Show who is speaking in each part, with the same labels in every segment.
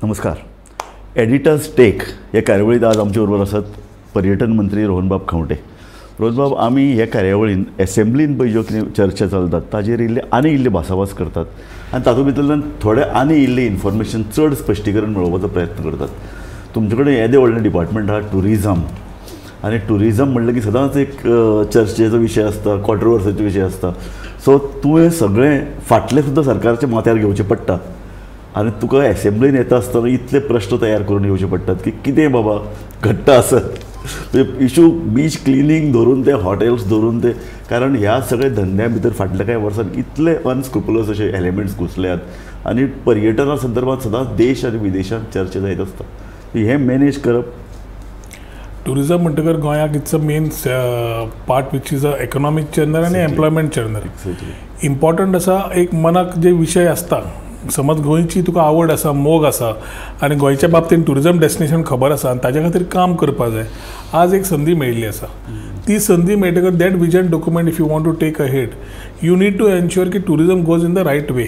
Speaker 1: नमस्कार. Editors take हे कार्यावळीत आज आमचे बरोबर आसात पर्यटन मंत्री रोहनबाब खंवटे. रोहनबाब, आमी हे कार्यावळीन एसेंब्लीन पळय ज्यो कितें चर्चा चलतात ताजेर इल्ली आनी इल्ली भासाभास करतात आनी तातूंत भितरल्यान थोडें आनी इल्लें इन्फॉर्मेशन चड स्पश्टीकरण मेळोवपाचो प्रयत्न करतात. तुमचे कडेन येदें व्हडलें डिपार्टमेंट आहा ट्युरिजम, आनी ट्युरिजम म्हणलें की सदांच एक चर्चेचो विशय आसता, कॉन्ट्रोवर्सीचो विशय आसता. सो तुवें सगळें फाटलें सुद्दां सरकारच्या माथ्यार घेवचें पडटा आनी तुका एसेंब्लीन येता आसतना इतले प्रश्न तयार करून येवचे पडटात की कितें बाबा घडटा आसत. इशू बीच क्लिनींग धरून ते हॉटेल्स धरून ते, कारण ह्या सगळ्या धंद्या भितर फाटल्या कांय वर्सां इतले अनस्क्रुपुलस अशे एलिमेंट्स घुसल्यात आनी पर्यटना संदर्भात सदांच देश आनी विदेशांत चर्चा जायत आसता. हें मॅनेज करप
Speaker 2: टुरिजम म्हणटकर गोंयाक it's a main part which is a economic churner आनी एम्प्लॉयमेंट चर्नर. इम्पॉर्टंट आसा एक मनाक जे विशय आसता, समज गोंयची तुका आवड आसा, मोग आसा आनी गोंयच्या बाबतीन ट्युरिजम डेस्टिनेशन खबर आसा आनी ताज्या खातीर काम करपाक जाय. आज एक संदी मेळिल्ली आसा, ती संदी मेळटकर that vision document if you want to take ahead you need to ensure की tourism goes in the right way.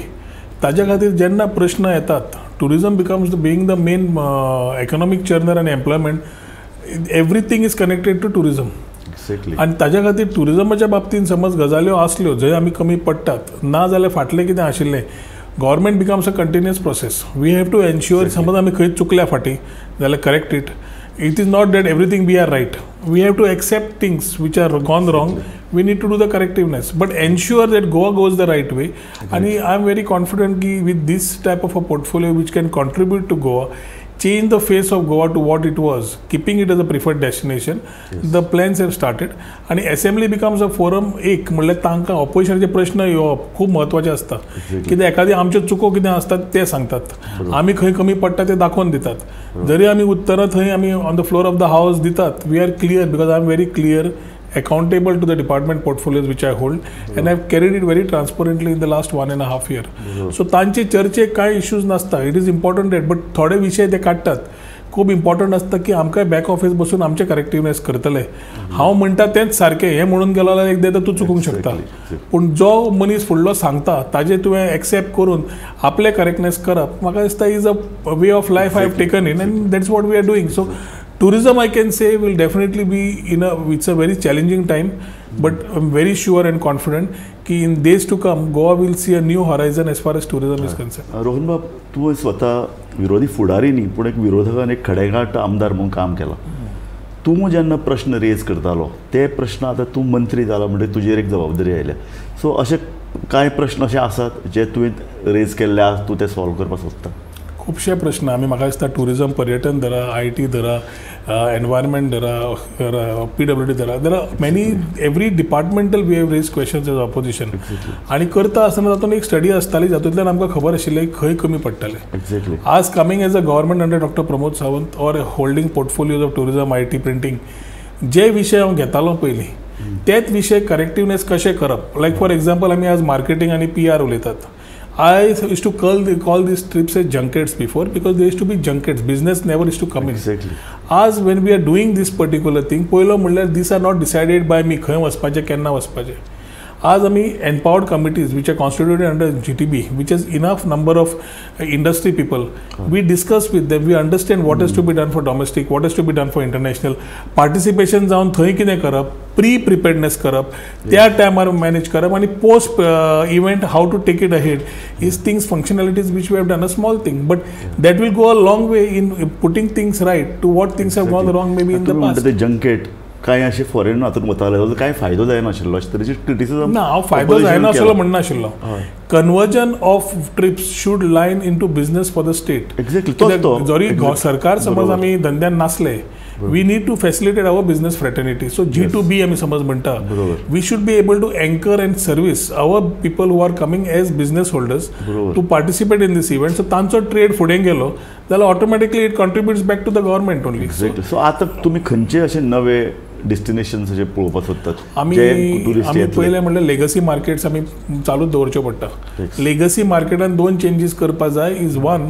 Speaker 2: ताज्या खातीर जेन्ना प्रश्न येतात, tourism becomes the being the main economic churner आनी employment, everything is connected to tourism. आनी ताज्या खातीर ट्युरिजमाच्या बाबतीन समज गजाल्यो आसल्यो जंय आमी कमी पडटात, ना जाल्यार फाटलें कितें आशिल्लें, government becomes a continuous process. We have to ensure समज आमी खंय चुकल्या फाटीं जाल्यार correct it. It is not that everything we are right, we have to accept things which are gone wrong, we need to do the correctiveness but ensure that Goa goes the right way. आनी I am very confident की with this type of a portfolio which can contribute to Goa, change the face of Goa to what it was, keeping it as a preferred destination. Yes. The plans have started. And assembly becomes a forum एक म्हणल्यार तांकां ऑपोजिशनाचे प्रश्न येवप खूब म्हत्वाचे आसता. कित्याक एखादी आमच्यो चुको कितें आसतात ते सांगतात, आमी खंय कमी पडटा ते दाखोवन दितात. जरी आमी उत्तरां थंय आमी on the floor of the house दितात, we are clear because I am very clear, accountable to the department portfolios which I hold, and I have carried it very transparently in the last 1.5 year. So तांचे चर्चेक कांय issues नासता. It is important that but थोडे विशय ते काडटात, खूब important आसता की आमकां बॅक ऑफिस बसून आमचें करेक्टिवनेस करतले. हांव म्हणटा तेंच सारकें हें म्हणून गेलो जाल्यार एकदां तूं चुकूंक शकता, पूण जो मनीस फुडलो सांगता ताजें तुवें एक्सेप्ट करून आपलें करेक्टनेस करप म्हाका दिसता is a way of life I have taken in and that's what we are doing. So tourism, I can say, will definitely be in a, it's a very challenging time, but I'm very sure and confident ki in days to come, Goa will see a new horizon as far as tourism is concerned.
Speaker 1: Rohan बाब, तूं स्वता विरोधी फुडारी न्ही पूण एक विरोधकान एक खडेगांठ आमदार म्हणून काम केलां. तूं जेन्ना प्रश्न रेज करतालो ते प्रश्न आतां तूं मंत्री जाला म्हणटकीर तुजेर एक जबाबदारी आयल्या. सो अशे कांय प्रश्न अशे आसात जे तुवें रेज केल्ले आज तूं ते सॉल्व करपाक सोदता?
Speaker 2: खुबशे प्रश्न आमी म्हाका दिसता ट्युरिजम, पर्यटन धरा, I T धरा, एनवायरमेंट धरा, पीडब्ल्यूडी धरा, there are many, every departmental we have raise questions as opposition. आनी करता आसतना तातूंत एक स्टडी आसताली जातूंतल्यान आमकां खबर आशिल्लें खंय कमी पडटालें.
Speaker 1: एक्झॅक्टली.
Speaker 2: आज coming as a government under doctor Pramod Sawant or holding portfolios of tourism, I T, printing, जे विशय हांव घेतालो पयलीं तेच विशय करेक्टिवनेस कशें करप. लायक फॉर एग्जाम्पल आमी आज मार्केटींग आनी पी आर उलयतात. I used to call these trips as junkets before because there used to be junkets. Business never used to come in.
Speaker 1: Exactly.
Speaker 2: As when we are doing this particular thing, पयलो म्हणल्यार these are not decided by me, खंय वचपाचें केन्ना वचपाचें. आज आमी empowered committees which are constituted under GTB, which has enough number of industry people, we discuss with them, we understand what is to be done for domestic, what is to be done for international participation जावन थंय कितें करप, pre प्रिपेर्डनेस करप, त्या टायमार manage करप आनी post event how to take it ahead is things functionalities which we have done a small thing but that will go a long way in putting things right to what things have gone wrong maybe in the past.
Speaker 1: Junket कांय अशें foreign हातून वताले जाल्यार कांय फायदो जायनाशिल्लो अशें तरेची criticism
Speaker 2: ना. हांव फायदो जायनासलो म्हणनाशिल्लो. Conversion of trips should line into business for the state.
Speaker 1: Exactly.
Speaker 2: जरी सरकार समज आमी धंद्यान नासले, we need to facilitate our business fraternity. So G2B आमी समज म्हणटा, we should be able to anchor and service our people who are coming as business holders to participate in this event. So तांचो trade फुडें गेलो जाल्यार automatically it contributes back to the government only.
Speaker 1: Exactly. So आतां तुमी खंयचे अशे नवे destinations अशे पळोवपाक सोदतात?
Speaker 2: आमी पयलें म्हणल्यार लेगसी मार्केट्स आमी चालूच दवरच्यो पडटा. लेगसी मार्केटान दोन चेंजीस करपाक जाय. Is one,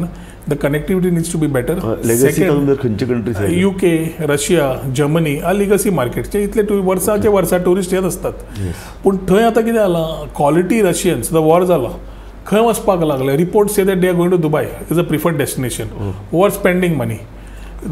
Speaker 2: the connectivity needs to be better.
Speaker 1: Second, खंयचे countries?
Speaker 2: UK, Russia, Germany are legacy markets. ते इतले वर्साचे वर्सा ट्युरिस्ट येत असतात. पूण थंय आतां कितें जालां, क्वॉलिटी रशियन्स, the war जालो, खंय वचपाक लागले. Report say that they are going to Dubai is a preferred destination over spending money.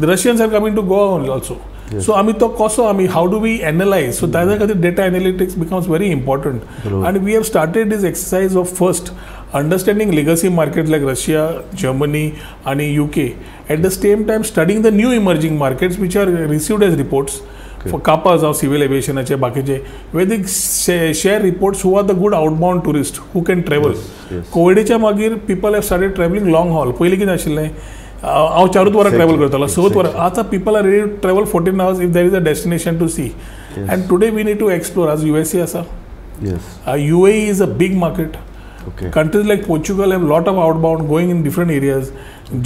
Speaker 2: Russians are coming to Goa also. So आमी तो कसो आमी how do we analyse, so ताज्या खातीर data analytics becomes very important. आनी we have started this exercise of first understanding legacy market like Russia, Germany आनी UK, at the same time studying the new emerging markets which are received as reports for कापा जावं civil एविएशनाचे बाकीचे, where they share reports who are the good outbound tourist who can travel. कोविडाच्या मागीर people have started travelling long haul. पयलीं कितें आशिल्लें, हांव 4 वरां ट्रॅवल करतालो, 6 वरां. आतां people are ready to travel 14 hours if there is a destination to see. And today we need to explore. आज USA आसा, UAE is a big market. Countries like Portugal have lot of outbound going in different areas.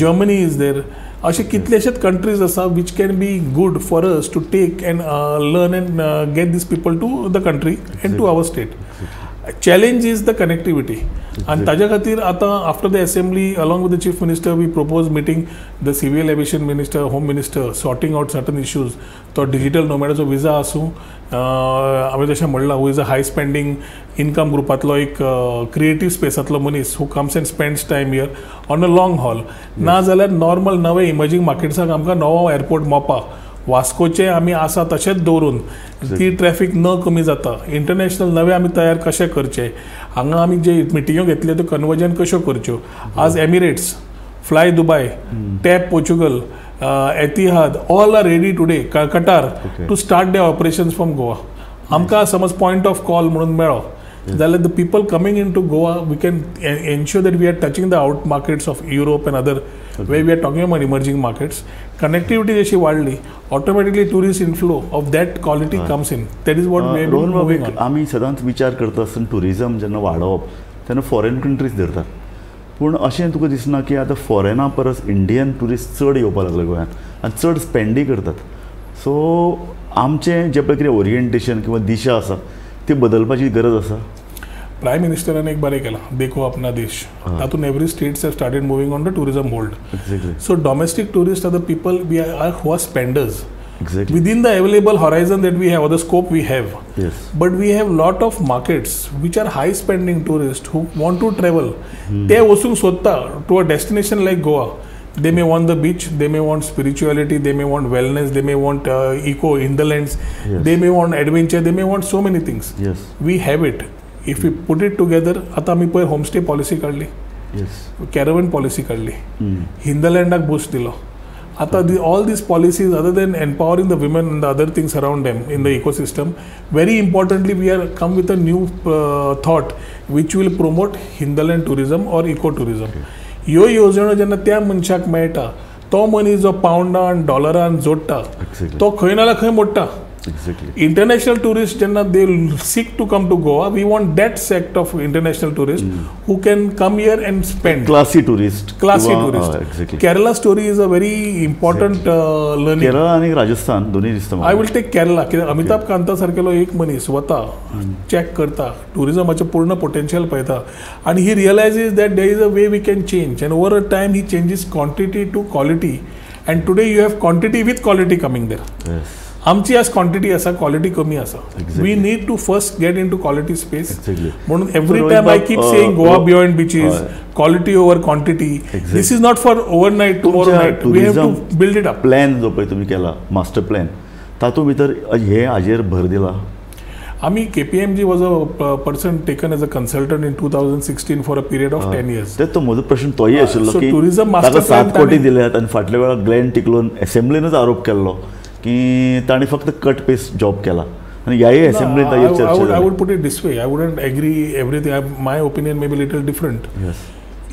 Speaker 2: Germany is there. अशे कितलेशेच countries आसा which can be good for us to take and learn and get these people to the country and to our state. Challenge is the connectivity. आनी ताज्या खातीर आतां after the assembly along with the chief minister we propose meeting the civil aviation minister, home minister, sorting out certain issues. तो digital नोमॅडाचो visa आसूं, हांवें जशें म्हणलां, who is a high spending income ग्रुपांतलो एक क्रिएटीव स्पेसांतलो मनीस who comes and spends time here on a long haul. ना जाल्यार normal नवे इमर्जींग मार्केट्साक आमकां नवो एअरपोर्ट मोपा, वास्कोचे आमी आसा तशेंच दवरून ती ट्रॅफिक न कमी जाता. इंटरनॅशनल नवे आमी तयार कशें करचे, हांगा आमी जे मिटिंग्यो घेतल्यो त्यो कन्वर्जन कश्यो करच्यो. आज Emirates, Fly Dubai, TAP Portugal, Etihad all are ready today, Qatar, to start their operations from Goa. आमकां समज पॉयंट ऑफ कॉल म्हणून मेळ्ळो जाल्यार the people coming in to Goa we can ensure that we are touching the out markets of Europe and other where we are talking about emerging markets. Connectivity जशी वाडली automatically tourist inflow of that quality comes in. That is what we are moving on.
Speaker 1: आमी सदांच विचार करता आसतना tourism जेन्ना वाडोवप तेन्ना फॉरेन कंट्रीज धरतात, पूण अशें तुका दिसना की आतां फॉरेना परस इंडियन ट्युरिस्ट चड येवपाक लागले गोंयांत आनी चड स्पेंडय करतात. सो आमचें जें पळय कितें ओरिएंटेशन किंवा दिशा आसा ती बदलपाची गरज आसा.
Speaker 2: प्रायम मिनिस्टरान एक बरें केलां, देखो अपना देश, तातूंत every states have started moving on the tourism hold. So domestic tourist are the people we are who are spenders within the available horizon that we have or the scope we have. But we have lot of markets which are high spending tourists who want to travel. ते वचूंक सोदता to a destination like Goa. They may want the beach, they may want spirituality, they may want wellness, they may want eco hinterlands, they may want adventure, they may want so many things. We have it. If we put it together, आतां आमी पयर homestay policy काडली, कॅरवन policy काडली, हिंदलँडाक boost दिलो. आतां all these policies, other than empowering the women and the other things around them in the ecosystem, very importantly we are come with a new thought which will promote hinterland tourism or eco tourism. ह्यो येवजण्यो जेन्ना त्या मनशाक मेळटा, तो मनीस जो पावंडान डॉलरान जोडटा तो खंय ना जाल्यार खंय मोडटा. इंटरनॅशनल टुरिस्ट जेन्ना they seek to come to Goa, we want that sect of international tourist who can come here and spend.
Speaker 1: Classy tourist.
Speaker 2: Classy tourist. Kerala story is a very important learning.
Speaker 1: Kerala आनी राजस्थान दोन्ही दिसता.
Speaker 2: I will take Kerala, कित्याक अमिताभ कांता सारकेलो एक मनीस वता, check करता, टुरिजमाचें पूर्ण potential पळयता आनी he realises that there is a way we can change, and over a time he changes quantity to quality, and today you have quantity with quality coming there. आमची आज क्वांटिटी आसा, quality कमी आसा. We need to first get into quality space. म्हणून every time I keep saying Goa beyond beaches, quality over quantity. This is not for overnight, tomorrow night. We have to build it up.
Speaker 1: Plan जो पळय तुमी केला master plan, तातूंत भितर हे हाजेर भर दिला.
Speaker 2: आमी KPMG was a person taken as a consultant in 2016 for a period of 10 years.
Speaker 1: तेच तो म्हजो प्रश्न तोय आशिल्लो की
Speaker 2: टुरिजम मास्टर
Speaker 1: 7 कोटी दिल्यात आनी फाटल्या वेळार ग्लॅन टिकलोन एसेंब्लीनूच आरोप केल्लो की ताणें फक्त कट पेस्ट जॉब केला आनी ह्याय एसेंब्लीन ताजेर चर्चा जाली.
Speaker 2: I would put it this way, I wouldn't agree everything. My opinion may be little different.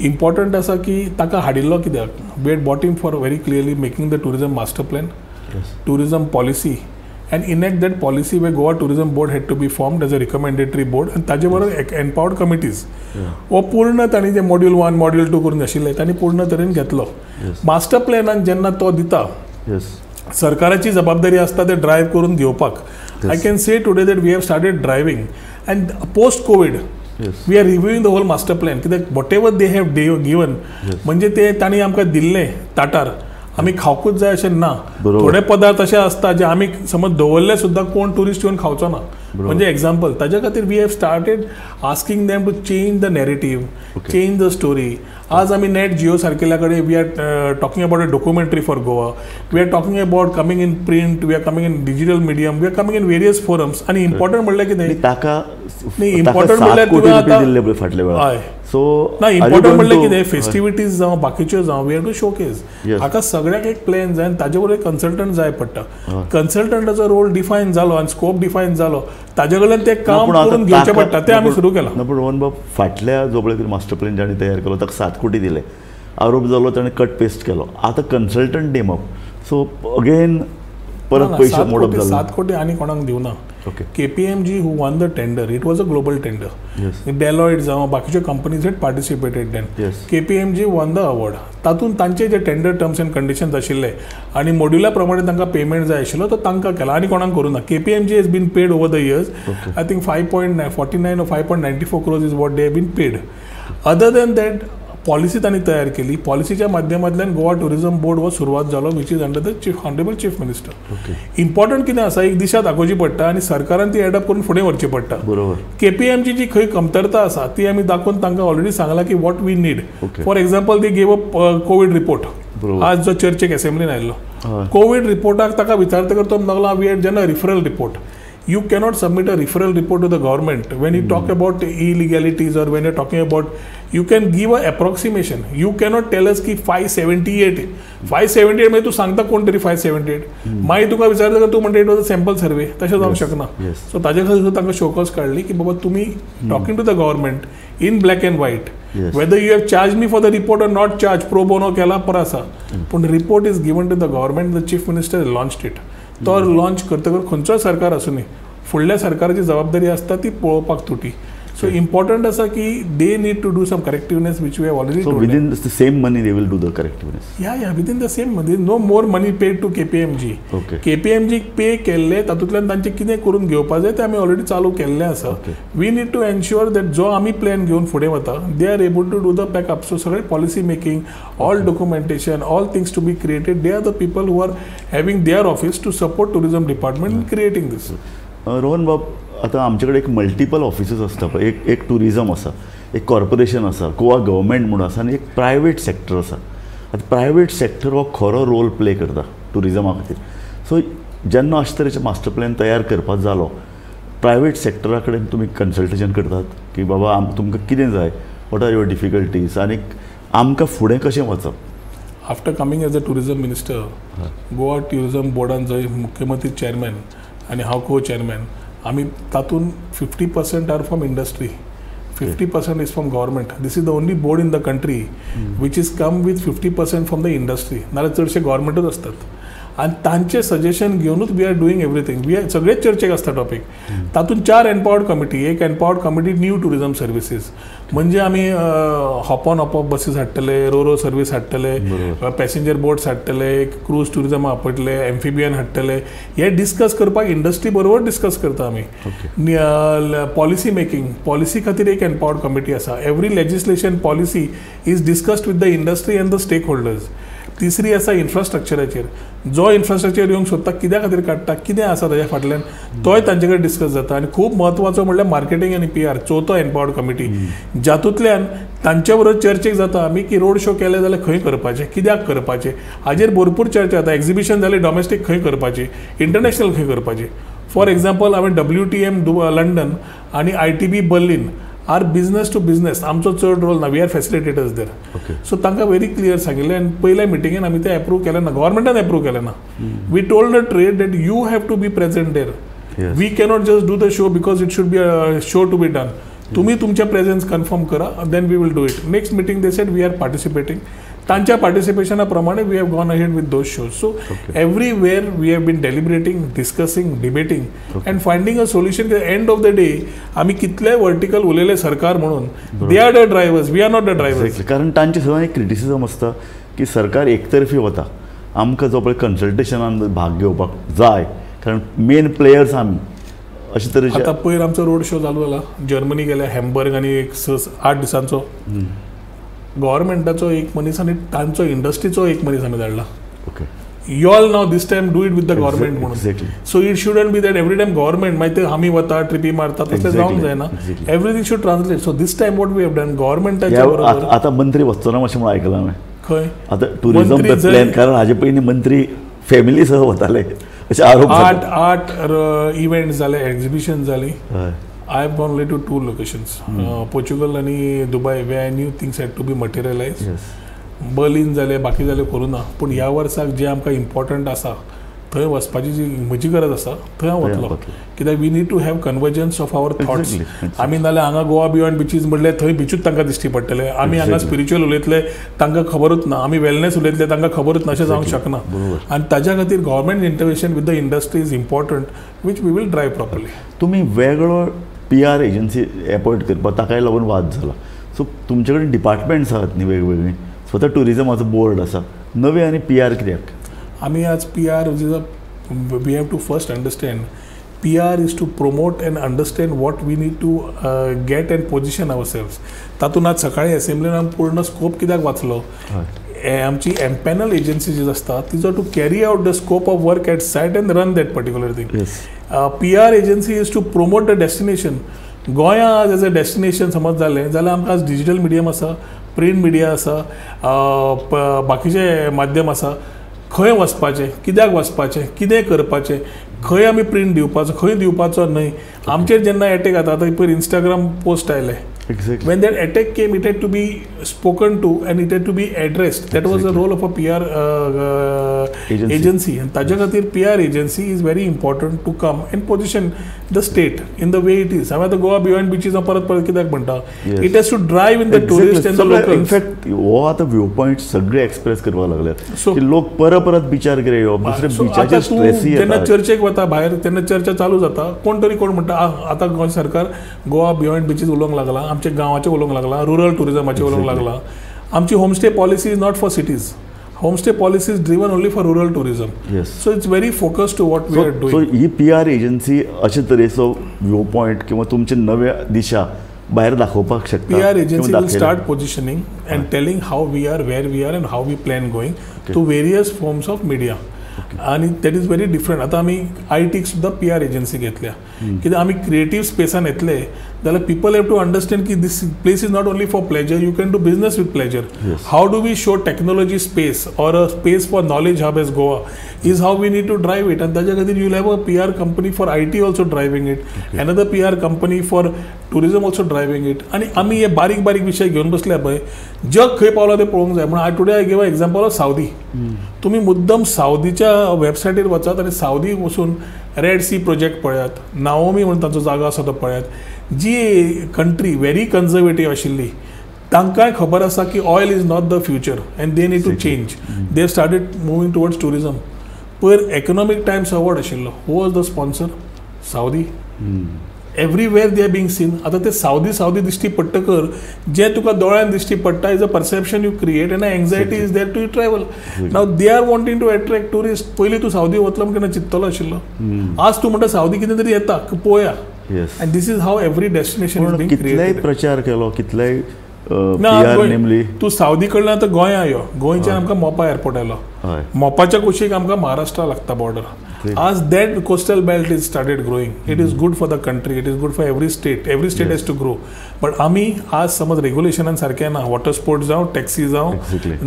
Speaker 2: Important आसा की ताका हाडिल्लो कित्याक, we had bought him for very clearly making the tourism master plan, tourism policy, and enact that policy where Goa Tourism Board had to be formed as a recommendatory board आनी ताजे बरोबर empowered committees. हो पूर्ण तांणी जे module 1 module 2 करून आशिल्ले तांणी पूर्ण तरेन घेतलो. मास्टर प्लॅनान जेन्ना तो दिता, सरकाराची जबाबदारी आसता ते ड्रायव्ह करून घेवपाक. I can say today that we have started driving, and post COVID we are reviewing the whole master plan. कित्याक whatever they have given म्हणजे ते तांणी आमकां दिल्लें ताटार आमी खावकूच जाय अशें ना. थोडे पदार्थ अशे आसता जे आमी समज दवरले सुद्दां कोण ट्युरिस्ट येवन खावचो ना, म्हणजे एग्जाम्पल ताज्या खातीर we have started asking them to change the narrative, change the story. आज आमी नॅट जिओ सारकेल्या कडेन we are talking about a documentary for Goa, we are talking about coming in print, we are coming in digital medium, we are coming in various forums. आनी important म्हणल्यार कितें
Speaker 1: ताका
Speaker 2: important म्हणल्यार तुवें आतां
Speaker 1: फाटल्या वेळार सो
Speaker 2: ना इम्पॉर्टंट म्हणल्यार कितें फेस्टिविटीज जावं बाकीच्यो जावं we have to showcase. हाका सगळ्याक एक प्लॅन जाय आनी ताजे बरोबर कन्सल्टंट जाय पडटा. कन्सल्टंटाचो रोल डिफायन जालो आनी स्कोप डिफायन जालो ताजे कडल्यान तें काम करून घेवचें पडटा, तें आमी सुरू केलां.
Speaker 1: ना पूण रोहन बाब फाटल्या जो पळय मास्टर प्लॅन जाणें तयार केलो ताका 7 कोटी दिले, आरोप जालो ताणें कट पेस्ट केलो, आतां कन्सल्टंट नेमप, सो अगेन परत पयशे मोडप जाले.
Speaker 2: 7 कोटी आनी कोणाक दिवना. KPMG who won the tender, it was a global tender. Deloitte जावं बाकीच्यो companies had participated then. KPMG won the award. तातूंत तांचे जे टेंडर टर्म्स एंड कंडिशन्स आशिल्ले आनी मॉड्युला प्रमाणे तांकां पेमेंट जाय आशिल्लो तो तांकां केला आनी कोणाक करूं ना. KPMG has been paid over the years, I think 5.49 or 5.94 crores is what they have been paid. Other than that policy तांणी तयार केली, पॉलिसीच्या माध्यमांतल्यान गोवा टुरिझम बोर्ड हो सुरवात जालो, which is under the chief honourable chief minister. Important कितें आसा, एक दिशा दाखोवची पडटा आनी सरकारान ती एडप्ट करून फुडें व्हरची पडटा. केपीएमजी जी खंय कमतरता आसा ती आमी दाखोवन तांकां ऑलरेडी सांगलां की what we need. For example they gave a COVID report, आज जो चर्चेक एसेंब्लीन आयिल्लो कोवीड रिपोर्टाक ताका विचारतकर तो म्हणूंक लागलो we had जेन्ना referral report. You cannot submit a referral report to the government when you talk about illegalities or when you're talking about, you can give a approximation. You cannot tell us ki 578 578 म्हणजे तू सांगता कोण तरी 578, मागीर तुका विचारता तूं म्हणटा it was a sample survey, तशें जावंक शकना. सो ताजे खातीर तांकां शोकॉज काडली की बाबा तुमी talking to the government in black and white, whether you have charge me for the report or not charge, pro bono केला पर आसा, पूण report is given to the government, the chief minister launched it. तो launch करतकर खंयचोय सरकार आसूं न्ही, फुडल्या सरकाराची जबाबदारी आसता ती पळोवपाक तुटी. सो इम्पॉर्टंट आसा की they need to do some correctiveness which we have already.
Speaker 1: So within the same money they will do the correctiveness.
Speaker 2: Yeah yeah within the same money, no more money paid to KPMG. KPMG pay केल्ले तातूंतल्यान तांचें कितें करून घेवपा जाय तें आमी already चालू केल्लें आसा. We need to ensure that जो आमी प्लॅन घेवन फुडें वता they are able to do the backup. So सगळें policy making, all documentation, all things to be created, they are the people who are having their office to support tourism department in creating this.
Speaker 1: Rohan बाब, आतां आमचे कडेन एक multiple offices आसता पळय, एक एक टुरिजम आसा, एक कॉर्पोरेशन आसा, गोवा गव्हर्मेंट म्हूण आसा आनी एक प्रायवेट सेक्टर आसा. आतां प्रायवेट सेक्टर हो खरो रोल प्ले करता टुरिजमा खातीर. सो जेन्ना अशे तरेचे मास्टर प्लॅन तयार करपाक जालो, प्रायवेट सेक्टरा कडेन तुमी कन्सल्टेशन करतात की बाबा तुमकां कितें जाय, what are your difficulties आनी आमकां फुडें कशें वचप?
Speaker 2: After coming as a tourism minister, Goa tourism बोर्डान जंय मुख्यमंत्री चेअरमॅन आनी हांव को चेअरमॅन, आमी तातूंत 50% are from industry, 50% is from government. This is the only board in the country which is come with 50% from the industry. नाल्यार चडशे गव्हर्मेंटूच आसतात आनी तांचे suggestion घेवनूच we are doing everything. We are सगळेच चर्चेक आसता टॉपीक. तातूंत 4 एम्पावर्ड कमिटी, एक empowered committee new tourism services, म्हणजे आमी hop on hop off buses हाडटले, रो रो सर्वीस हाडटले, पॅसेंजर बोट्स हाडटले, क्रूज टुरिजम आपयतले, एम्फिबियन हाडटले. हे डिस्कस करपाक इंडस्ट्री बरोबर डिस्कस करता आमी. पॉलिसी मेकिंग, पॉलिसी खातीर एक एम्पावर्ड कमिटी आसा. Every legislation policy is discussed with the industry and the stakeholders. तिसरी आसा इन्फ्रास्ट्रक्चराचेर, जो इन्फ्रास्ट्रक्चर येवंक सोदता कित्या खातीर काडटा, कितें आसा ताज्या फाटल्यान, तोय तांचे कडेन डिस्कस जाता. आनी खूब म्हत्वाचो म्हणल्यार मार्केटींग आनी PR, चवथो एम्पावर्ड कमिटी, जातूंतल्यान तांचे बरोबर चर्चेक जाता आमी की रोड शो केले जाल्यार खंय करपाचे, कित्याक करपाचे, हाजेर भरपूर चर्चा जाता. एक्झिबिशन जालें डॉमेस्टीक खंय करपाची, इंटरनॅशनल खंय करपाची. फॉर एक्झाम्पल हांवें WTM London आनी ITB Berlin are business to business, आमचो चड रोल ना, we are facilitators there. So तांकां व्हेरी क्लियर सांगिल्लें आनी पयल्या मिटिंगेन आमी तें एप्रूव केलें ना, गव्हर्मेंटान एप्रूव केलें ना. We told the trade that you have to be present there, we cannot just do the show because it should be a show to be done. तुमी तुमचें प्रेझेन्स कन्फर्म करा, then we will do it. Next meeting they said we are participating. तांच्या पार्टिसिपेशना प्रमाणे we have gone ahead with those shows. So everywhere we have been deliberating, discussing, debating and finding a solution. End of the day आमी कितले vertical उलयले सरकार म्हणून, they are the drivers, we are not the drivers.
Speaker 1: कारण तांचे सदां एक criticism आसता की सरकार एकतर्फी वता, आमकां जो पळय कन्सल्टेशनान भाग घेवपाक जाय, कारण मेन प्लेयर्स आमी. अशे तरेचे
Speaker 2: आतां पयर आमचो रोड शो चालू जाला, जर्मनी गेल्या, हॅम्बर्ग, आनी एक 6-8 दिसांचो गव्हर्मेंटाचो एक मनीस आनी तांचो इंडस्ट्रीचो एक मनीस आमी धाडला. You all now this time do it with the government म्हणून. So it shouldn't be that every time government मागीर ते आमी वता ट्रिपी मारता तसलें जावंक जायना. Everything should translate. So this time what we have done गव्हर्मेंटाच्या बरोबर
Speaker 1: आतां मंत्री वचचो ना अशें म्हणून आयकलां हांवें.
Speaker 2: खंय
Speaker 1: आतां टुरिजम प्लॅन, कारण हाजे पयलीं मंत्री फॅमिली सह वताले अशे आरोप.
Speaker 2: 8 इव्हेंट जाले, एक्झिबिशन जाली. I have gone only to 2 locations, Portugal आनी Dubai, where I knew things had to be materialise. Berlin जाले, बाकी जाले करूं ना. पूण ह्या वर्साक जें आमकां इम्पॉर्टंट आसा थंय वचपाची जी म्हजी गरज आसा थंय हांव वतलो. कित्याक we need to have convergence of our thoughts. आमी नाल्यार हांगा गोवा बियॉन्ड बिचीज म्हणल्यार थंय बिचूच तांकां दिश्टी पडटले. आमी हांगा स्पिरिच्युअल उलयतले तांकां खबरूच ना, आमी वेलनेस उलयतले तांकां खबरूच ना, अशें जावंक शकना. आनी ताज्या खातीर government intervention with the industry is important, which we will drive properly.
Speaker 1: तुमी वेगळो पी आर एजन्सी अपॉयंट करपाक ताकाय लागून वाद जाला. सो तुमचे कडेन डिपार्टमेंट्स आहात न्ही वेगवेगळीं, स्वता टुरिजमाचो बोर्ड आसा, नवे आनी पी आर कित्याक?
Speaker 2: आमी आज P R we have to first understand P R is to promote and understand what we need to get and position our selves. तातूंत आज सकाळी एसेंब्लीन आमी पूर्ण स्कोप कित्याक वाचलो, आमची एम्पॅनल एजन्सी जी आसता तिजो to carry out the scope of work at site and run that particular thing. P R agency is to promote the destination. गोंया आज एज अ डेस्टिनेशन समज जालें जाल्यार आमकां आज डिजीटल मिडियम आसा, प्रिंट मिडिया आसा, बाकीचे माध्यम आसा. खंय वचपाचें, कित्याक वचपाचें, कितें करपाचें, खंय आमी प्रिंट दिवपाचो, खंय दिवपाचो न्हय. आमचेर जेन्ना एटॅक जाता, आतां पयर इंस्टाग्राम पोस्ट आयले. When that attack came, it had to be spoken to and it had to be addressed. That was the role of a PR agency. And ताज्या खातीर PR agency is very important to come and position the state in the way it is. हांवें आतां Goa beyond beaches परत परत कित्याक म्हणटा, it has to drive in the tourist and the local.
Speaker 1: In fact हो आतां व्यू पॉयंट सगळे express करपाक लागल्यात की लोक परत परत बिचार कितें येवप, दुसरे बिचाचेर स्ट्रेस येता. जेन्ना चर्चेक वता भायर तेन्ना चर्चा चालू जाता, कोण तरी कोण म्हणटा आतां गोंय सरकार गोवा बियॉन्ड बिचीज उलोवंक लागला, आमच्या गांवाचें उलोवंक लागला, रुरल टुरिजमाचें उलोवंक लागला. आमची homestay policy is not for cities, homestay policy is driven only for rural tourism. So it's very focused to what we are doing. So he P R agency अशे तरेचो व्यू पॉयंट किंवा तुमचे नव्या दिशा भायर दाखोवपाक शकता.
Speaker 2: P R agency will start positioning and telling how we are, where we are and how we plan going to various forms of media. आनी that is very different. आतां आमी आय टीक सुद्दां पी आर एजन्सी घेतल्या, कित्याक आमी creative स्पेसान येतले जाल्यार people have to understand की this place is not only for pleasure, you can do business with pleasure. How do we show technology space or a space for knowledge hub as Goa is how we need to drive it. आनी ताज्या खातीर you will have a P R company for I T also driving it, another P R company for tourism also driving it. आनी आमी हे बारीक बारीक विशय घेवन बसल्या पळय, जग खंय पावला तें पळोवंक जाय. म्हणून I today I give a example of Saudi. तुमी मुद्दम सावदीच्या वेबसायटीर वचात आनी सावदी वचून रेड सी प्रोजेक्ट पळयात, नाओमी म्हणून तांचो जागो आसा तो पळयात. जी कंट्री व्हेरी कन्जर्वेटीव आशिल्ली तांकांय खबर आसा की oil is not the future and they need to change. They started moving towards tourism. पयर इकॉनॉमीक टायम्स अवॉर्ड आशिल्लो, who was the sponsor? Saudi. Everywhere they are being seen. आतां ते सावदी सावदी दिश्टी पडटकर जें तुका दोळ्यान दिश्टी पडटा is a perception you create and anxiety is there to you travel. Now they are wanting to attract tourist. पयलीं तूं Saudi वतलो म्हण केन्ना चिंततलो आशिल्लो, आज तूं म्हणटा सावदी कितें तरी येता पळोवया. And this is how every destination is being created.
Speaker 1: कितलेय प्रचार केलो, कितलेय पी आर नेमली,
Speaker 2: तूं सावदी कडल्यान आतां गोंया यो, गोंयच्यान आमकां मोपा एअरपोर्ट आयलो, मोपाच्या कुशीक आमकां महाराष्ट्रा लागता बॉर्डर. आज that coastal belt is started growing. It is good for the country, it is good for every state, every state has to grow. But आमी आज समज रेग्युलेशनान सारकें ना, वॉटर स्पोर्ट्स जावं, टॅक्सी जावं,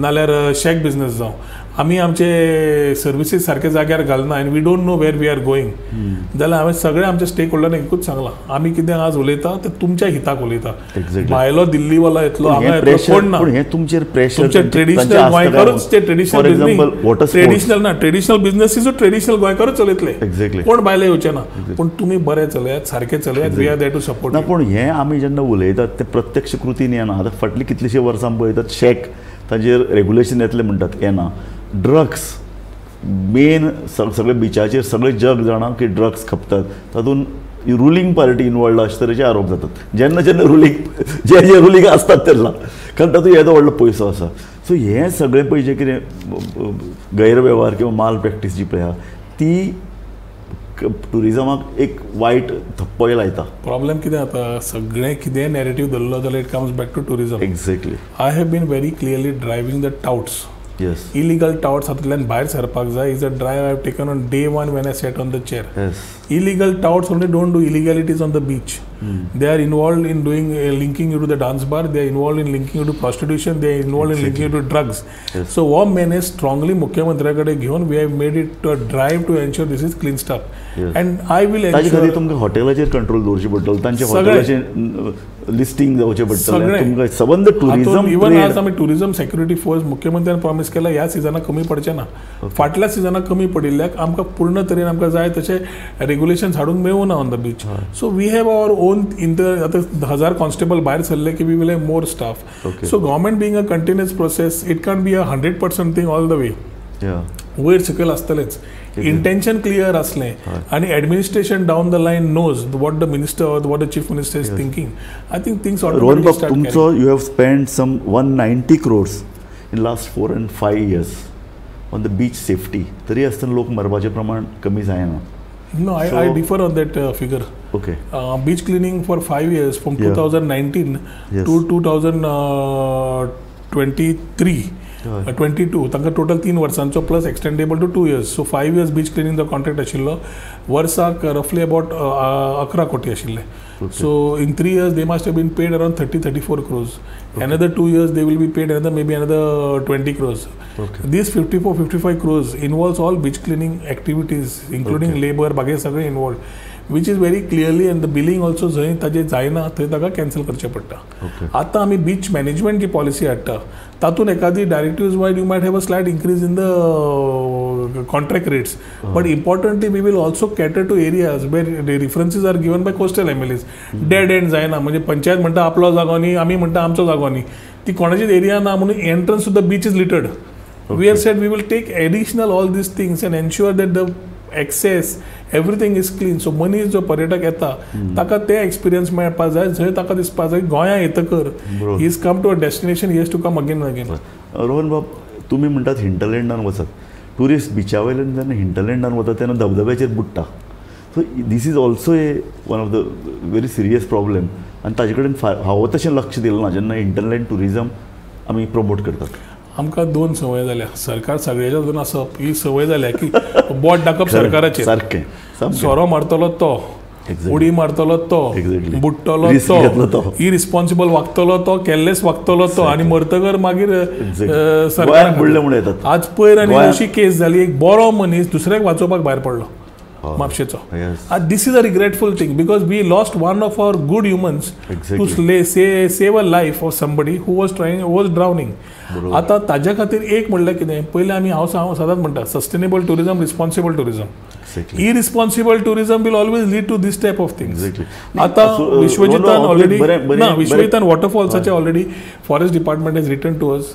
Speaker 2: नाल्यार शॅक बिजनस जावं, आमी आमचे सर्विसीस सारके जाग्यार घालना and we don't know where we are going. जाल्यार हांवें सगळे आमच्या स्टेक होल्डरांक एकूच सांगलां, आमी कितें आज उलयता तें तुमच्या हिताक उलयता. भायलो दिल्लीवाला येतलो, हांगा येतलो, कोण ना.
Speaker 1: हें तुमचेर प्रेशर,
Speaker 2: तुमचे ट्रेडिशनल गोंयकारूच ते ट्रेडिशनल ट्रेडिशनल ना, ट्रेडिशनल बिजनसीजो ट्रेडिशनल गोंयकारूच चलयतले, कोण भायले येवचे ना. पूण तुमी बरे चलयात, सारके चलयात, we are there to support.
Speaker 1: ना, पूण हें आमी जेन्ना उलयतात तें प्रत्यक्ष कृतीन येना. आतां फाटलीं कितलींशीं वर्सां पळयतात शॅक ताजेर रेगुलेशन येतलें म्हणटात, येना. ड्रग्स मेन सगळे बिचाचेर सगळे जग जाणा की ड्रग्स खपतात, तातूंत रुलींग पार्टी इनवॉल्ड अशे तरेचे आरोप जातात. जेन्ना जेन्ना रुलींग जे जे रुलींग आसतात तेन्ना, कारण तातूंत येदो व्हडलो पयसो आसा. सो हें सगळें पळय जें कितें गैरवेव्हार किंवा माल प्रॅक्टीस जी पळय आहा ती टुरिजमाक एक वायट थप्पोय लायता.
Speaker 2: प्रॉब्लेम कितें जाता, सगळें कितें नॅरेटीव धरलो जाल्यार it comes back to tourism.
Speaker 1: Exactly.
Speaker 2: I have been very clearly driving the touts.
Speaker 1: Yes.
Speaker 2: Illegal towers हातूंतल्यान भायर सरपाक जाय is a drive I have taken on day one when I sat on the chair. Illegal towers only don't do illegalities on the beach. They are involved in doing linking you to the dance bar, they are involved in linking you to prostitution, they are involved in linking you to drugs. So हो menace strongly मुख्यमंत्र्या कडेन घेवन we have made it a drive to ensure this is clean stop. And I will
Speaker 1: ताजे खातीर तुमकां हॉटेलाचेर control दवरचें पडटलो, तांचे हॉटेलाचें listing जावचें पडटलें, तुमकां सबंद टुरिजम.
Speaker 2: इवन आज आमी टुरिजम सेक्युरिटी फोर्स मुख्यमंत्र्यान प्रॉमीस केला ह्या सिजनाक कमी पडचें ना. फाटल्या सिजनाक कमी पडिल्ल्याक आमकां पूर्ण तरेन आमकां जाय तशें रेगुलेशन्स हाडूंक मेळूं ना on the beach. So we have our own inter आतां 1000 कॉन्स्टेबल भायर सरले की we will have more staff. So government being a continuous process, it can be a 100% thing all the way. वयर सकयल आसतलेंच. इंटेन्शन क्लियर आसलें आनी administration down the line knows what the minister or what the chief minister is thinking, I think things
Speaker 1: Rohan बाब, तुमचो you have spend some 190 crores in last 4 and 5 years on the beach safety, तरी आसतना लोक मरपाचें प्रमाण कमी जायना.
Speaker 2: No, I differ on that figure.
Speaker 1: Okay.
Speaker 2: Beach cleaning for 5 years from 2019 to 2023, 22, तांकां टोटल 3 वर्सांचो plus extendable to 2 years. So 5 years beach क्लिनिंगचो contract आशिल्लो. वर्साक रफली अबाउट 11 कोटी आशिल्ले. So in 3 years they must have been paid around 30-34 crores. Another 2 years they will be paid another maybe another 20 crores. These 54-55 crores involves all beach cleaning activities including labour बाकी सगळें involved, which is very clearly. And the billing also जंय ताजें जायना थंय ताका cancel करचें पडटा. आतां आमी बीच मॅनेजमेंट जी पॉलिसी हाडटा तातूंत एकादी directives wise you might have a slight increase in the contract rates, but importantly we will also cater to areas where references are given by coastal MLAs. Dead end जायना, म्हणजे पंचायत म्हणटा आपलो जागो न्ही, आमी म्हणटा आमचो जागो न्ही, ती कोणाचीच एरिया ना म्हणून entrance to the beach is littered. We have said we will take additional all these things and ensure that the access everything is clean. So मनीस जो पर्यटक येता ताका ते एक्सपिरियन्स मेळपाक जाय जंय ताका दिसपाक जाय गोंया येतकर he is come to a destination, he has to come again and again.
Speaker 1: Rohan बाब, तुमी म्हणटात हिंटरलँडान वचत, ट्युरिस्ट बिचा वयल्यान जेन्ना हिंटरलँडान वता तेन्ना धबधब्याचेर बुडटा. So this is also a one of the very serious problem आनी ताजे कडेन फावो तशें लक्ष दिलें ना जेन्ना हिंटरलँड ट्युरिजम आमी प्रमोट करतात.
Speaker 2: आमकां 2 संवय जाल्या, सरकार सगळ्याच्या हातून आसप ही संवय जाल्या की बोट दाखप सरकाराचेर,
Speaker 1: सारकें
Speaker 2: सोरो मारतलो तो, उडी मारतलो तो, बुडटलो तो, इरिस्पॉन्सिबल वागतलो तो, कॅरलेस वागतलो तो, आनी मरतकर मागीर सरकार
Speaker 1: बुडले म्हूण येतात.
Speaker 2: आज पयर आनी अशी केस जाली, एक बरो मनीस दुसऱ्याक वाचोवपाक भायर पडलो म्हापशेचो. This is a regretful thing because we lost one of our good humans to save a life of somebody who was trying was drowning. आतां ताज्या खातीर एक म्हणल्यार कितें, पयलीं आमी हांव सदांच म्हणटा sustainable tourism, responsible tourism. Irresponsible tourism will always lead to this type of things. आतां विश्वजितान ऑलरेडी ना, विश्वजितान वॉटरफॉल्साचे already forest department has written to us.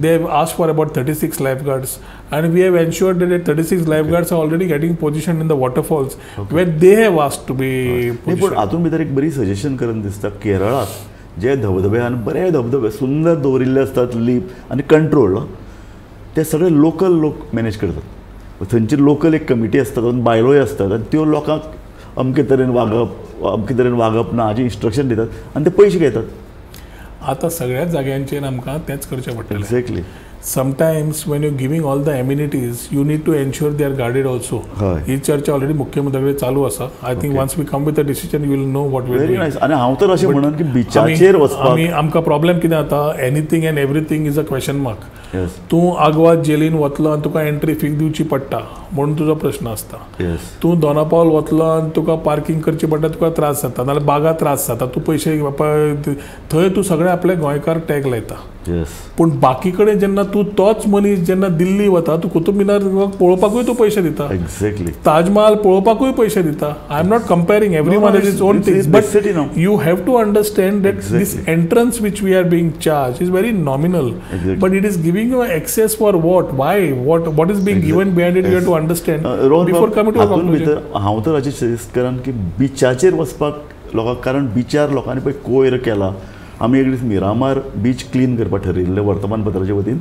Speaker 2: They have asked for about 36 life guards and we have ensured that 36 life guards are already getting position in the waterfalls where they have asked to be.
Speaker 1: पूण हातूंत भितर एक बरी suggestion करून दिसता, केरळाक जे धबधबे आनी बरे धबधबे सुंदर दवरिल्ले आसतात लीप आनी कंट्रोल, ते सगळे लोकल लोक मॅनेज करतात. थंयची लोकल एक कमिटी आसता, तातूंत बायलोय आसतात आनी त्यो लोकांक अमके तरेन वागप अमके तरेन वागप ना हाजें इन्स्ट्रक्शन दितात आनी ते पयशे घेतात.
Speaker 2: आतां सगळ्याच जाग्यांचेर आमकां तेंच करचें पडटलें.
Speaker 1: Exactly.
Speaker 2: Sometimes when you giving all the amenities you need to ensure they are guarded also. ही चर्चा ऑलरेडी मुख्यमंत्र्या कडेन चालू आसा. I think once we come with a decision you will know what we
Speaker 1: very nice. आनी हांव तर अशें म्हणन की बिचाचेर वचपाक
Speaker 2: आमी आमकां प्रॉब्लेम कितें जाता, anything and everything is a question mark. तूं आगवाद जेलीन वतलो आनी तुका एंट्री फी दिवची पडटा म्हणून तुजो प्रश्न आसता. तूं दोनापावल वतलो आनी तुका पार्किंग करची पडटा, तुका त्रास जाता, नाजाल्यार बागा त्रास जाता, तूं पयशे थंय तूं सगळे आपले गोंयकार टॅग लायता. पूण बाकी कडेन जेन्ना तूं तोच मनीस जेन्ना दिल्ली वता, तूं कुतुब मिनार पळोवपाकूय तूं पयशे दिता,
Speaker 1: एक्झॅक्टली,
Speaker 2: ताजमहाल पळोवपाकूय पयशे दिता. I am not comparing, every one has its own things, but you have to understand that this entrance which we are being charge is very nominal, but it is giving you access for what, why, what what is being given behind it, you have to understand before coming to a conclusion.
Speaker 1: हांव तर अशें suggest करन की बिचाचेर वचपाक लोकांक, कारण बिचार लोकांनी पळय कोयर केला. आमी एक दीस मिरामार बीच क्लीन करपाक ठरयिल्लें वर्तमानपत्राचे वतीन,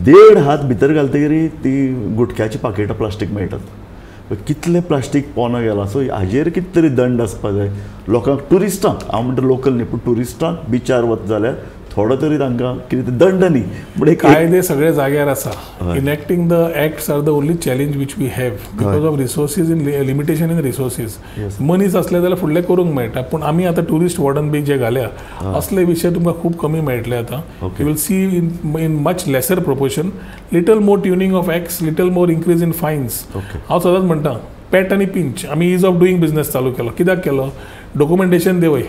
Speaker 1: 1.5 हात भितर घालतकीर ती गुटख्याची पाकेटां प्लास्टीक मेळटात. कितलें प्लास्टीक पोना गेलां. सो हाजेर कितें तरी दंड आसपाक जाय लोकांक, ट्युरिस्टांक. हांव म्हणटा लोकल न्ही, पूण ट्युरिस्टांक बिचार वता जाल्यार थोडो तरी तांकां कितें दंड न्ही पूण
Speaker 2: कायदे सगळे जाग्यार आसा. Enacting the acts are the only challenge which we have because of resources in limitation in resources. मनीस आसले जाल्यार फुडलें करूंक मेळटा, पूण आमी आतां ट्युरिस्ट वॉर्डन बी जे घाल्या असले विशय तुमकां खूब कमी मेळटले आतां. You will see in much lesser proportion, little more tuning of acts, little more increase in fines. हांव सदांच म्हणटा पेट आनी पिंच आमी is of doing business चालू केलो. कित्याक केलो? डॉक्युमेंटेशन देवय,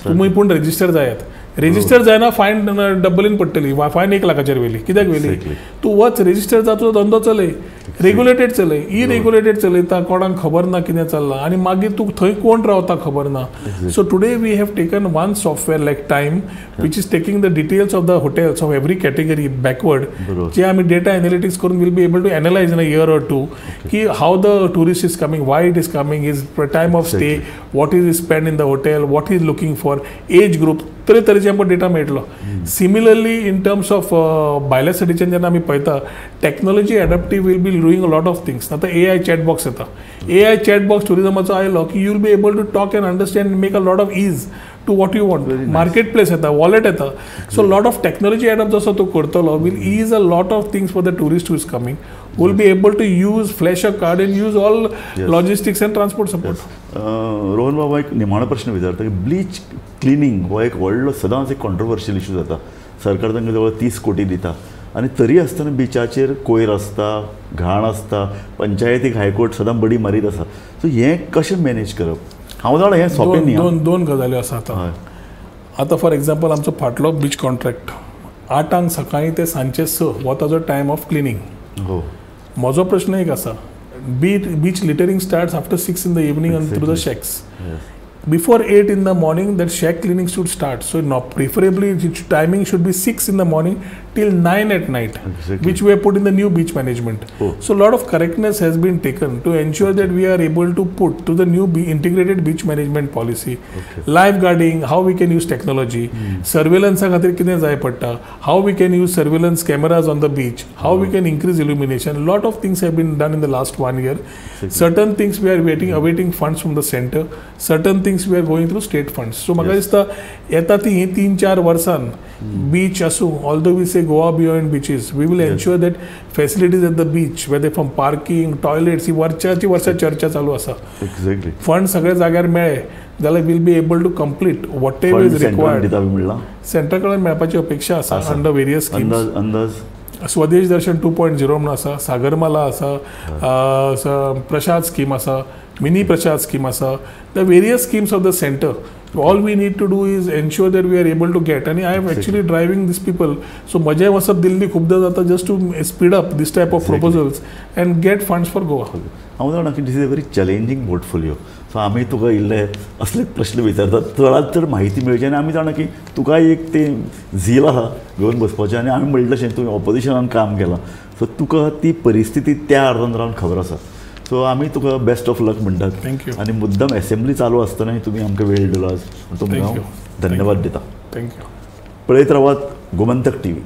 Speaker 2: तुमी पूण रेजिस्टर जायात. रेजिस्टर जायना फायन डबलीन पडटली, फायन 1 लाखाचेर व्हेली. कित्याक व्हेली? तूं वच रेजिस्टर जा, तुजो धंदो चलय, रेगुलेटेड चलय. इरेगुलेटेड चलयता, कोणाक खबर ना कितें चल्लां आनी मागीर तूं थंय कोण रावता खबर ना. So today we have taken one software like time which is taking the details of the hotels of every category backward, जे आमी डेटा एनालिटिक्स करून will be able to analyse in a year or two की how the tourist is coming, why it is coming, is time of stay, what is spend in the hotel, what is looking for, age group, तरेतरेचे आमकां data मेळटलो. Similarly in terms of भायल्या सायडीच्यान जेन्ना आमी पळयता, technology adaptive will be doing a lot of things. आतां AI chat box येता, AI chat box ट्युरिजमाचो आयलो की you will be able to talk and understand, make a lot of ease to what you want. Market place येता, wallet येता. So lot of technology adapt जसो तूं करतलो will ease a lot of things for the tourist who is coming, will be able to use flash a card and use all logistics and transport support.
Speaker 1: Rohan बाबा, एक निमाणो प्रश्न विचारता की bleach cleaning हो एक व्हडलो सदांच एक कॉन्ट्रोवर्शियल इशू जाता. सरकार तांकां जवळ 30 कोटी दिता आनी तरी आसतना बिचाचेर कोयर आसता, घाण आसता, पंचायतीक हायकोर्ट सदां बडी मारीत आसा. सो हें कशें मॅनेज करप? हांव जाणा हें सोंपें न्ही.
Speaker 2: दोन गजाल्यो आसा आतां. आतां फॉर एग्जाम्पल आमचो फाटलो बीच कॉन्ट्रॅक्ट 8 सकाळीं ते सांजचे 6 हो ताजो टायम ऑफ क्लिनींग.
Speaker 1: हो,
Speaker 2: म्हजो प्रश्न एक आसा, beach littering starts after 6 in the evening and through the shacks. Before 8 in the morning that shack cleaning should start. So preferably timing should be 6 in the morning till 9 at night, which we have put in the new beach management. So a lot of correctness has been taken to ensure that we are able to put to the new integrated beach management policy, lifeguarding, how we can use technology, surveillance खातीर कितें जाय पडटा, how we can use surveillance cameras on the beach, how we can increase illumination. Lot of things have been done in the last 1 year. Certain things we are awaiting funds from the center, certain things we are going through state funds. So म्हाका दिसता येता ती 3-4 वर्सां beach आसूं, although we say Goa beyond beaches, we will ensure that facilities at the beach, whether from parking, toilets, ही वर्साची वर्सां चर्चा चालू आसा.
Speaker 1: एक्झॅक्टली.
Speaker 2: फंड सगळे जाग्यार मेळ्ळे जाल्यार we'll be able to complete whatever is required. सेंट्रा कडल्यान मेळपाची अपेक्षा आसा अंडर वेरियस स्किम्स.
Speaker 1: अंदाज
Speaker 2: स्वदेश दर्शन 2.0 म्हणून आसा, सागरमाला आसा, प्रसाद स्कीम आसा, मिनी प्रसाद स्कीम आसा. The various schemes of the centre. All we need to do is ensure that we are able to get, and I am actually driving these people. So म्हजें वचप दिल्ली खूबदां जाता just to speed up this type of proposals and get funds for Goa.
Speaker 1: हांव जाणा की this is a very challenging portfolio. So आमी तुका इल्ले असले प्रश्न विचारतात, चडांत चड म्हायती मेळची आनी आमी जाणा की तुका एक तें झील आसा घेवन बसपाचें आनी आमी म्हणलें तशें तुवें ऑपोजिशनान काम केलां, सो तुका ती परिस्थिती त्या अर्थान रावन खबर आसा. सो आमी तुका बेस्ट ऑफ लक म्हणटात.
Speaker 2: Thank you.
Speaker 1: आनी मुद्दम एसेंब्ली चालू आसतनाय तुमी आमकां वेळ दिलो आज, तुमकां हांव धन्यवाद दिता.
Speaker 2: Thank you.
Speaker 1: पळयत रावात गोमंतक टीव्ही.